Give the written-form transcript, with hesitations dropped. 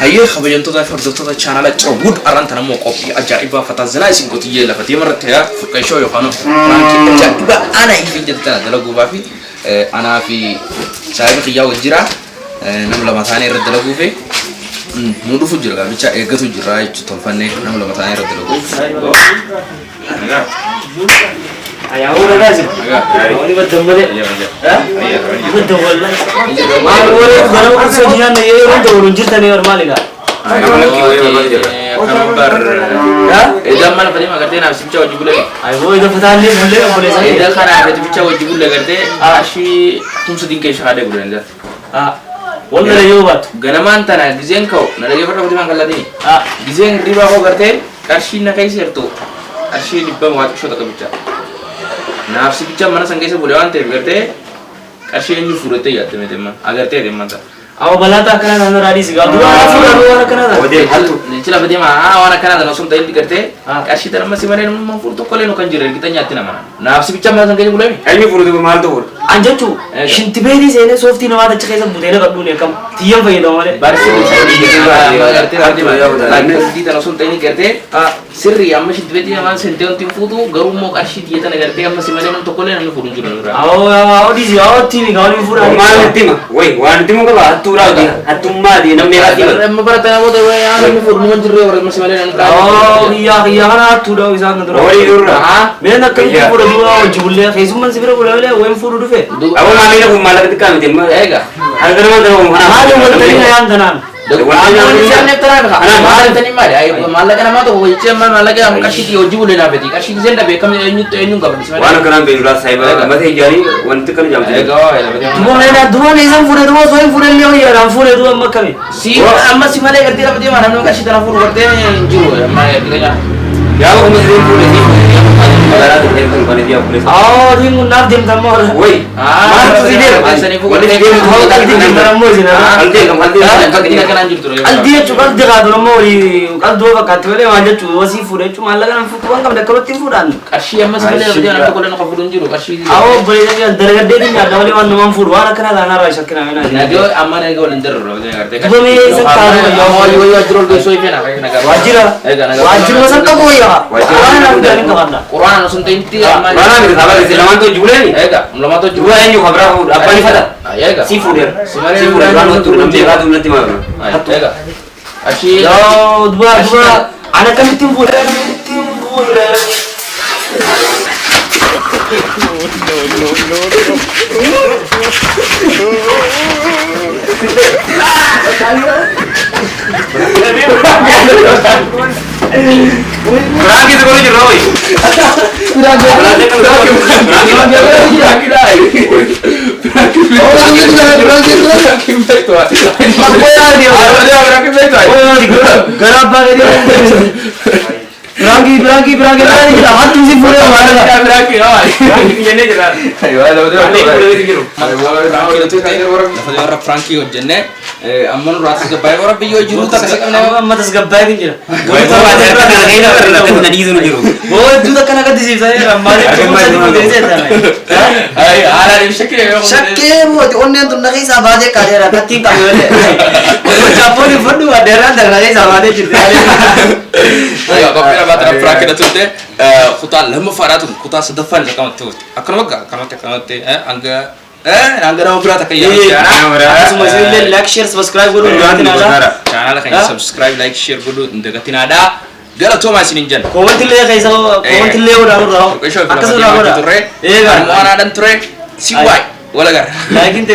Hayyee, kabajamtoota fi hordoftoota chaanala Cawwud, arraan tan ammoo qophii ajaa'ibaa fataa zinaa isin qotiyyee lafa deemarratti yaa fuqqeeshoo yookaan prankii ajaa'ibaa ana ifin jettu tana dalaguufaa fi anaa fi saahiba kiyyaa wal jira, nama lama taanee irra dalaguu fi nu dhufu jira, gaaficha eeggatu jira jechuudha. Tolfannee nama lama taanee irra dalaguuf. Ayaawuu nagaasi. Wani baddan malee. Baddan wallahi. Maal waree ganama kursoo jiran yeroo hunda waliin jirtanii bar maali gaa? Kan bar edaa mana fadhii magartee naaf sibicha wajji bulee. Ayyoo, ida fataallee bullee obboleessa. Edaa kana feeti bicha wajji bulle gartee qarshii tumsa dinqee shaadee bulee danda'a. Wal yoo baattu. Ganamaan tana gizeen ka'u na dhageeffadha, fatima kallatini. Gizeen hirribaa koo gartee qarshii na keessa jirtu qarshii 100 waa xiqqoo takka bicha. Naaf si bicha mana san keessa bule waan ta'eef gartee qarshii eenyu fuudhattee yaadde miti amma agartee deemman ta'a. Awa, balaa akkanaa kana irraa dhiisi gaa. Dura fuudhan waan akkanaa ta'a. Odee hattu. Jechi lafa deema waan akkanaa sana osoo hin ta'in gartee qarshii tana amma si malee namni fuudhu tokko illee nu kan jira ergita nyaatti nama. Naaf si bicha mana san keessa buleemi. Eenyu fuudhu, maaltu fuudhu? An jechuu shintibeetii seenee sooftii namaa achi keessa butee naqadhuun akkam tiyyan fayyadama malee. Barsi gartee lafa deema. Laakiin tana osoo hin ta'in gartee sirrii amma shintibeetii namaa seentee wanti hin fuutu, garuu immoo qarshii xiyya tana gartee amma si malee namni tokko illee namni fuudhu hin jiru nurraa. Awoo, awoo, dhiisi, awoo, tiimi gaa waliin fuudhan. Maal itti hima? Wayi, waan itti himu qaba. Hattuudhaa hattummaati namni haati hima. Amma barata namoota namni fuudhu numa hin jirre warra amma si malee namni Awoo, kiyyaa kiyyaa kana hattuudha isaan kan dura. Horii durra. Meen akkamitti fuudha duuba wajji bullee keessummaan si bira bulee malee wayin fuudhu dhufe. Aboo, maamila kun maallaqa xiqqaa miti amma. Eega. Harka nama ta'u kana. Maali waltanii ayaan tanaan? Maallaqa namaa tokko jechi amma maallaqa qarshii hojii bulee naafeti qarshii giseen dhabe akkam eenyutti eenyuun qabdi si Waan malee. akkanaan beeknu laata saayiba mata ijaanii wanti kana jaamtu. Eega. Duuba meena duuba meeshaan fuudhe duuba osoo hin fuudhe illee wayyaadhaan fuudhe duuba amma akkami? Si amma si malee gartee lafa deemaa namni qarshii tana fuudhu gartee hin jiru amma ergita. Yaa kuma sideen fuudhe si magaalaa ta'e kan kan itti yaa'u. Awoo, diin kun naaf deemta ammoo. Wayi, maaltu si deema? Wanti si deemu Awoo, qalbii deemtan ammoo isin. Qalbii kam, qalbii kam? Qalbii akkanaan jirtu. Qalbii jechuun qalbii kaatun ammoo walii qalbii fakkaatti malee maal jechuun wasii fuudhe jechuun maallaqa nama fuudhu waan qabne akkamatti hin fuudhaan. Qarshii amma si malee lafa deemaa namni tokko illee fuudhu hin jiru qarshii. Awoo, obboleessa kiyya dalagaddeetiin nyaadha malee waan namaan fuudhu waan akkanaa taanaa irraa shakkina minaa. Nagoo amma nagoo waliin darru lafa deemaa gartee. Duuba mee isa kaatu wayyaa? Waajjira ol geessoo ifee nagaa. Waajjira waajjiruma san qabu wayyaa. Waan nama guddaa qabadha. Quraana osoo hin ta'in amma. Quraana miti sababa isin lamaan hojii buleeni. Eega, lamaatu hojii. Duuba eenyu kabraa fuudhu abbaan ifata. Eega. Si fuudheera. Si malee Si fuudheera waan hattuu namni beekaa namatti maal. Eega. Qarshii. Yoo duba duba ana akkamittiin fuudhe akkamittiin fuudhe. Biraan keessa godhu jirra wayi. Gara abbaa gadii prankii prankii prankii prankii jira hattuu si fuudhee maal. Jennee jirra. Warra prankii hojjenne amma nurraa tasgabbaa'ee warra biyyoo jiru takka qabne. Amma tasgabbaa'ee jira. Wayi, kana dhiisuun jiru. Hedduu takka na gaddisiisanii maaliif cuquliisa fuudhee seetan. Haalaan shakkii. Shakkee mooti onneen tun na keessaa baatee kaateera kattiin qabne malee. Chaappoon uffadhu adeeraan tana na keessaa baatee jirti. Qophii lamaa prankii na turte kutaa lammaffaadhaa tun kutaa sadaffaan isa akkamatti turte akkanuma akkanumatti akkanumatti hanga hanga nama biraa takka yaadu. Akkasuma isinillee like, share, subscribe godhuun dagatinaa. Chaanaala keenya subscribe, like, share godhuu hin dagatinaadha. Galatoomaa isiniin jenna. Commentillee keessa commentillee godhaa nurraa. Akkasuma Akkasuma godhaa. turre. Eegaa. Anaadhaan ture. Si waay wal agarra. Likeiin.